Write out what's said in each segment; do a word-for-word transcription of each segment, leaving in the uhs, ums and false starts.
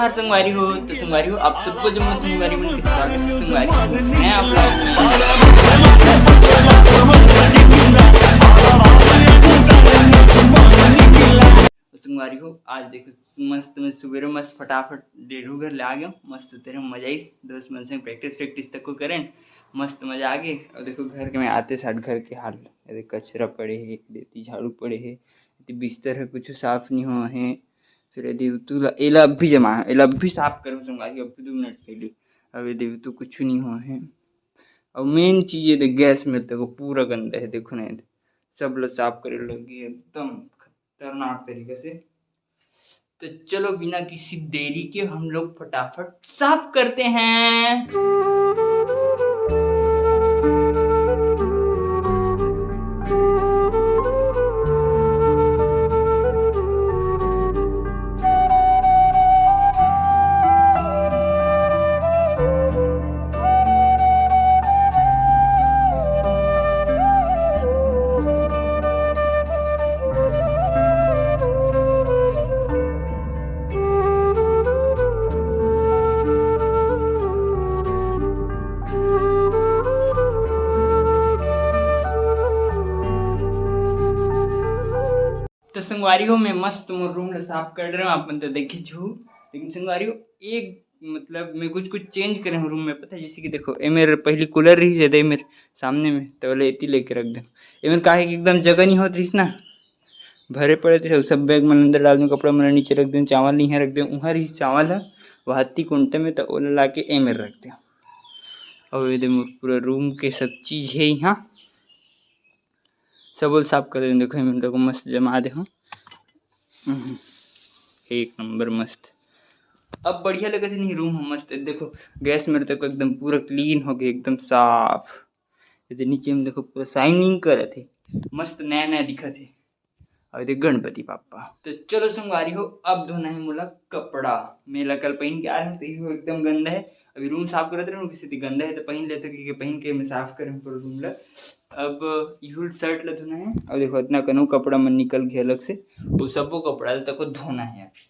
हाँ संगवारी हो, तो संगवारी हो, आप सबको जो मैं संगवारी मन के स्वागत है संगवारी हो। मैं आपका संगवारी हो, आज देखो मस्त मैं सुबेरे मस्त फटाफट डेढ़ू घर ले आ गया। मस्त तेरे मजा आइस, दोस्त मन से प्रैक्टिस वैक्टिस तक को करें, मस्त मजा आ गए। और देखो घर के में आते साथ घर के हाल, ये देख कचरा पड़े है, ये देती झाड़ू पड़े है, ये बिस्तर है कुछ साफ नहीं हुआ है। फिर ये देवतू ला, एला अभी जमा, एला अभी साफ करूँ संगवारी, अभी दो मिनट पहले। अब ये देवतू कुछ नहीं हुआ है। और मेन चीज ये देख गैस में देखो पूरा गंदा है, देखो ना, ये देख, सब लोग साफ करे लगे एकदम खतरनाक तरीके से। तो चलो बिना किसी देरी के हम लोग फटाफट साफ करते हैं। तो संगवारी हो, मैं मस्त मोर रूम ला साफ कर रहे हूँ, आप मन तो देखे छू। लेकिन संगवारी हो, एक मतलब मैं कुछ कुछ चेंज करे हूँ रूम में, पता है? जैसे कि देखो, ए मेरे पहली कूलर रही जदे मेरे सामने में, तो बोले एती लेके रख दे। ए मेरे काहे कि एकदम जगह नहीं होत रहीस ना, भरे पड़े थे, सब बैग मन अंदर डाल दूँ, कपड़ा मन नीचे रख दूँ, चावल नहीं है रख दूँ, उहाँ रहीस चावल है वहती कुंटे में, तो ओला ला के ए मेरे रख दे। और ये दे मोर पूरा रूम के सब चीज है यहाँ, सब ओला साफ कर दे। देखो, मैं देखो मस्त जमा दे हूँ। हम्म, एक नंबर मस्त। अब बढ़िया लगत है नहीं रूम ह मस्त। देखो गैस मेरे तक एकदम पूरा क्लीन हो गया, एकदम साफ। ये दे नीचे में देखो पूरा शाइनिंग करत है, मस्त नया नया दिखत है। और ये गणपति बाप्पा। तो चलो संगवारी हो, अब धोना है मोला कपड़ा। मैं ला कल पहन के आ रहे हूँ, तो ये एकदम गंदा है। अभी रूम साफ करत रहे हूँ, किसी गंदा है तो पहन लेते, क्योंकि पहन के मैं साफ करे हूँ पूरा रूम ला। अब इहुल शर्ट ला धोना है। और देखो इतना कनो कपड़ा मन निकल गया अलग से, वो सबो कपड़ा ला तको धोना है अभी।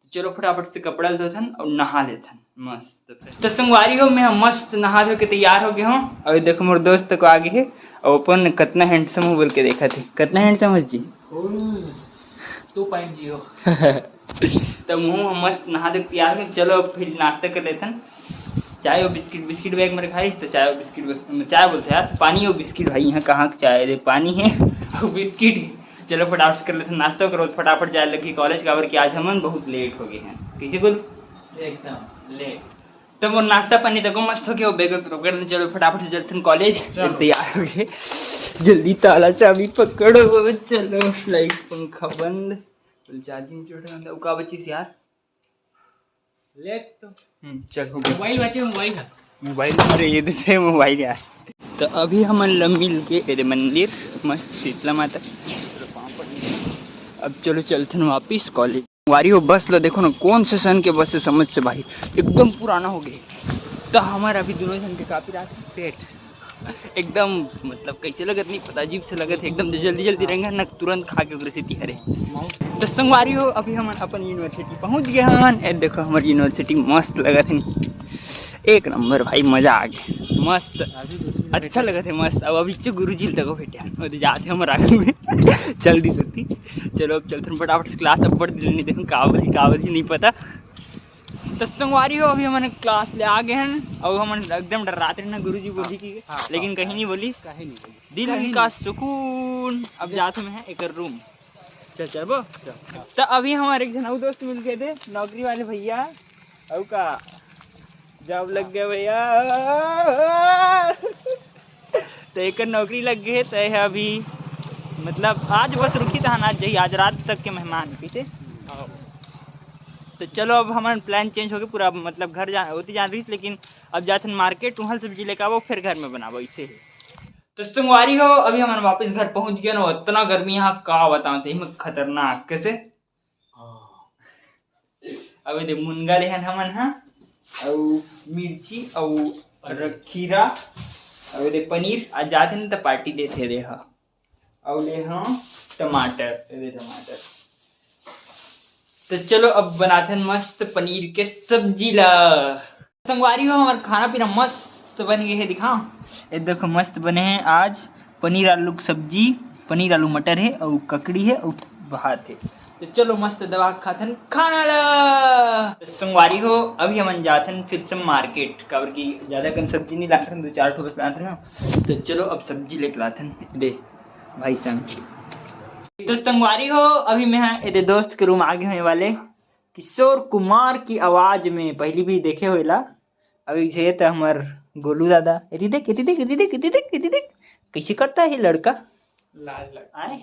तो चलो फटाफट से कपड़ा ला धोथन और नहा लेथन मस्त। तो संगवारी हो, मैं मस्त नहा धो के तैयार हो गया हूँ। और देखो मोर दोस्त को आगे है, और अपन कितना हैंडसम हो बोल के देखा थे। कितना हैंडसम है जी? Two point zero. तब मुँह मस्त नहा धो के तैयार हो। चलो अब फिर नाश्ता कर लेथन। चाय और बिस्किट, बिस्किट बैग में रखाइस, तो चाय और बिस्किट बस, चाय बोलते यार, पानी और बिस्किट भाई, यहाँ कहाँ के चाय दे, पानी है और बिस्किट है। चलो फटाफट से कर लेथन नाश्ता, ओकर बाद फटाफट जाए लगी कॉलेज, काबर कि आज हमन बहुत लेट हो गए हैं। कैसे बोल? एकदम लेट। तब वो नाश्ता पानी तको मस्त हो गया, वो बैग वैग पकड़ लेथन, चलो फटाफट से चलथन कॉलेज। चलो। तैयार हो गए, जल्दी ताला चाबी पकड़ो, चलो लाइट पंखा बंद, चार्जिंग चोट, वो का बचिस यार? ले तो। हम्म, चल हो गया। मोबाइल बचे, मोबाइल है। मोबाइल, अरे ये दे से मोबाइल यार। तो अभी हमन ला मिल के एदे मंदिर मस्त शीतला माता। अब चलो चलथन वापिस कॉलेज। वारी हो बस ला देखो ना, कौन से सन के बस से समझ से भाई, एकदम पुराना हो गए। तो हमारा अभी दोनों जन के काफी रात पेट एकदम मतलब कैसे लगत नहीं पता, अजीब से लगत है एकदम। जल्दी जल्दी रहेंगे ना, तुरंत खा के ओकरे सेती हरे। तो संगवारी हो, अभी हमन अपन यूनिवर्सिटी पहुंच गए हन। ए देखो हमर यूनिवर्सिटी मस्त लगत है, एक नंबर भाई, मजा आ गया, मस्त अच्छा लगत है मस्त। अब अभी जो गुरुजी तक भेटे हन, ओदे जाते हमर आगू में चल दी सकती। चलो अब चलथन फटाफट से क्लास, अब पढ़ नहीं देखो का बोली का बोली नहीं पता। तो संगवारी हो, अभी हमन क्लास ले आ गए हन और हमन एकदम डराते रहे ना गुरुजी बोली की, हाँ, लेकिन हाँ, कहीं नहीं बोली। कहीं नहीं बोली। दिल कहीं का नहीं। सुकून। अब जात में है एक रूम। चल चलबो। चल, हाँ। तो अभी हमारे एक जन अउ दोस्त मिल गए थे, नौकरी वाले भैया। अउ का जॉब लग गया भैया। तो एक नौकरी लग गई है, तो यह अभी मतलब आज बस रुकी था ना, आज जही आज रात तक के मेहमान पीछे। तो चलो अब हमारा प्लान चेंज हो गया पूरा, मतलब घर जा होती जान रही थी, लेकिन अब जाथन मार्केट, वहाँ सब्जी लेके आवो, फिर घर में बनाबो, इसे ही। तो संगवारी हो, अभी हमन वापस घर पहुंच गए ना, इतना गर्मी यहाँ का बताऊं, सही में खतरनाक। कैसे? अबे दे मुनगा लेहन हमन हा, अउ मिर्ची, अउ खीरा, अबे दे पनीर। आज जाते न त पार्टी देते दे हा। अउ ले हा टमाटर, ए दे टमाटर। तो चलो, अब बनाथन मस्त पनीर के सब्जी ला। संगवारी हो, हमर खाना पीना मस्त बन गए हे, दिखा। ये देखो, मस्त बने हे आज पनीर आलू के सब्जी, पनीर आलू मटर हे, अउ ककड़ी हे, अउ भात हे। तो चलो, मस्त दबा के खाथन खाना ला। तो संगवारी हो, अभी हमन जाथन फिर से मार्केट, काबर कि ज्यादा कन सब्जी नहीं लाथन, दो चार ठो बस लात रहे। तो चलो, अब सब्जी लेके लाथन। दे भाई संग। तो संगवारी हो, अभी मैं एदे दोस्त के रूम आ गए होने वाले। किशोर कुमार की आवाज में पहली भी देखे होएला। अभी ये तो हमर गोलू दादा, एती देख, एती देख, एती देख, एती देख, एती देख, कैसे करता है ये लड़का। लाज लग आए।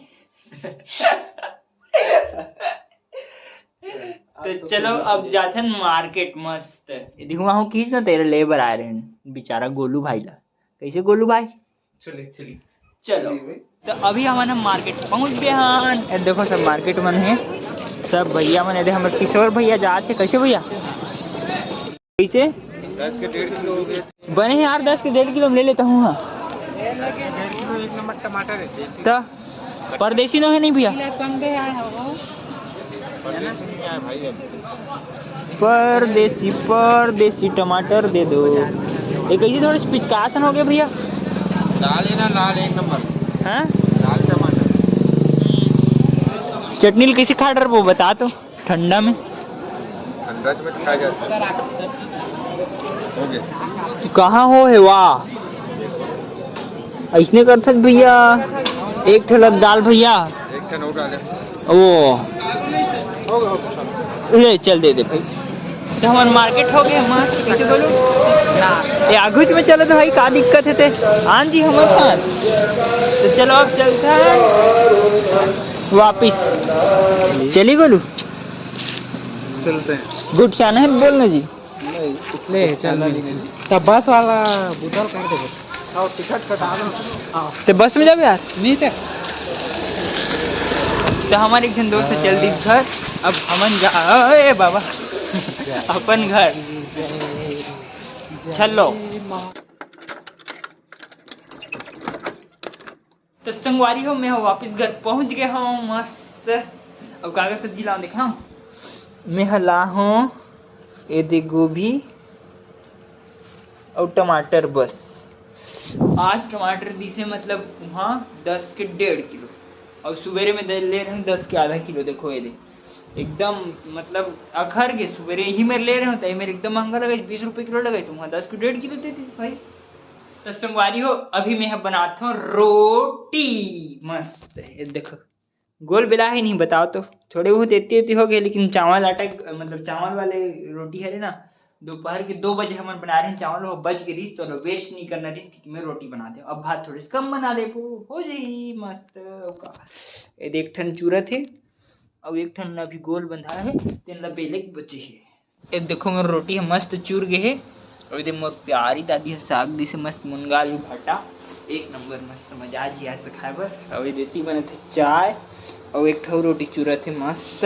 तो चलो, अब जाथन मार्केट मस्त। ये देखो, वहाँ खींच ना, तेरे लेबर आ रहे हैं बेचारा गोलू भाई ला। कैसे गोलू भाई? चले, चले। चलो, चलिए भाई। तो अभी हमन ह मार्केट पहुंच गए हन। ए देखो, सब मार्केट मन हे, सब भैया मन। ए दे, हमर किशोर भैया जात हे। कैसे भैया? कैसे? दस के डेढ़ किलो हो गए। बने हे यार, दस के डेढ़ किलो में ले लेता हूँ। हाँ, डेढ़ किलो एक नंबर टमाटर है, देसी। तो परदेसी नो है नहीं भैया? परदेसी नहीं आया भाई अभी। परदेसी, परदेसी टमाटर दे दो। ये कैसे थोड़े पिचकासन हो गए भैया? दाल है ना, लाल एक नंबर। हाँ? लाल टमाटर। चटनी ल कैसे खा डर वो बता तो, ठंडा में। ठंडा से में खा जाता है। हो गया। कहाँ हो हे वाह? ऐसने करथस भैया, एक ठेला दाल भैया। एक से नौ डाले। ओ, ले चल दे दे भाई। तो हमन मार्केट हो गए, मस्त, कैसे बोलू ना, ये आगुच में चलो तो भाई, का दिक्कत है ते? हाँ जी, हमर साथ। तो चलो, अब चलते हैं वापिस। चली गोलू, चलते हैं। गुट क्या नहीं बोलना जी। ले, चल, नहीं, नहीं। तो बस वाला बुतल कर दे। आओ, टिकट कटा दो। आओ। ते बस में जाबे यार? नहीं ते। तो हमर एक झन दोस्त चल दिस घर, अब हमन जा, ए बाबा, अपन घर। चलो। तो संगवारी हो, मैं ह वापिस घर पहुंच गए हूँ मस्त। अब का का सब्जी लाऊं, देखा, मैं ह ला हूँ एदे गोभी अउ टमाटर बस। आज टमाटर दिसे, मतलब, वहाँ दस के डेढ़ किलो, अउ सुबेरे में दे-, ले रहे हूँ दस के आधा किलो। देखो एदे, एकदम, मतलब, अखर के सुबेरे ही मेर ले रहे हूँ, तो ये मेर एकदम महंगा लगे, बीस रुपये किलो लगे, तो वहाँ दस के डेढ़ किलो दे दिस भाई। तो संगवारी हो, अभी मैं ह बनात हूँ रोटी मस्त। ये देखो, गोल बेला है नहीं, बताओ तो। थोड़े बहुत एती एती हो गए, लेकिन चावल आटा, मतलब, चावल वाले रोटी हरे ना, दोपहर के दो बजे हमन बना रहे हैं चावल, वो बच के रिस, तो लो, वेस्ट नहीं करना रिस, क्योंकि मैं रोटी बना दे। अब भात थोड़े से कम बना ले, हो जाई मस्त। अउ का, ये देख, एक ठन चूरत हे, अउ एक ठन अभी गोल बंधा हे, तेन ला बेले के बचे हे। ए देखो, मोर रोटी ह मस्त चूर गे हे। अउ एदे मोर प्यारी दादी ह साग दिसे मस्त, मुनगा आलू भाटा, एक नंबर मस्त, मजा आ जी आज तो खाए बर। अउ एदे एती बनत हे चाय, अउ एक ठो रोटी चूरत हे मस्त।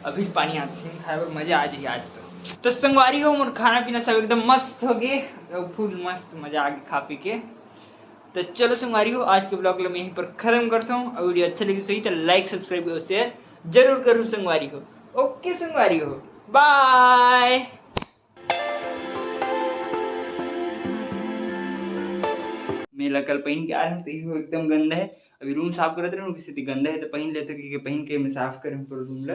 अभी पानी आत हे खाए बर, मजा आ जी आज तो। तो संगवारी हो, मोर खाना पीना सब एकदम मस्त हो गे, अउ फुल मस्त मजा आ गे खा पी के। तो चलो संगवारी हो, आज के ब्लॉग ला मैं यहीं पर खत्म करता हूँ। अउ वीडियो अच्छा लगे सही तो लाइक, सब्सक्राइब और शेयर जरूर करो संगवारी हो। ओके संगवारी हो, बाय। मैं ला कल पहन के आ रहा हूँ, तो ये एकदम गंदा है। अभी रूम साफ करत रहे हूँ, किसी गंदा है तो पहन लेते, क्योंकि पहन के मैं साफ करूँ पूरा रूम ला।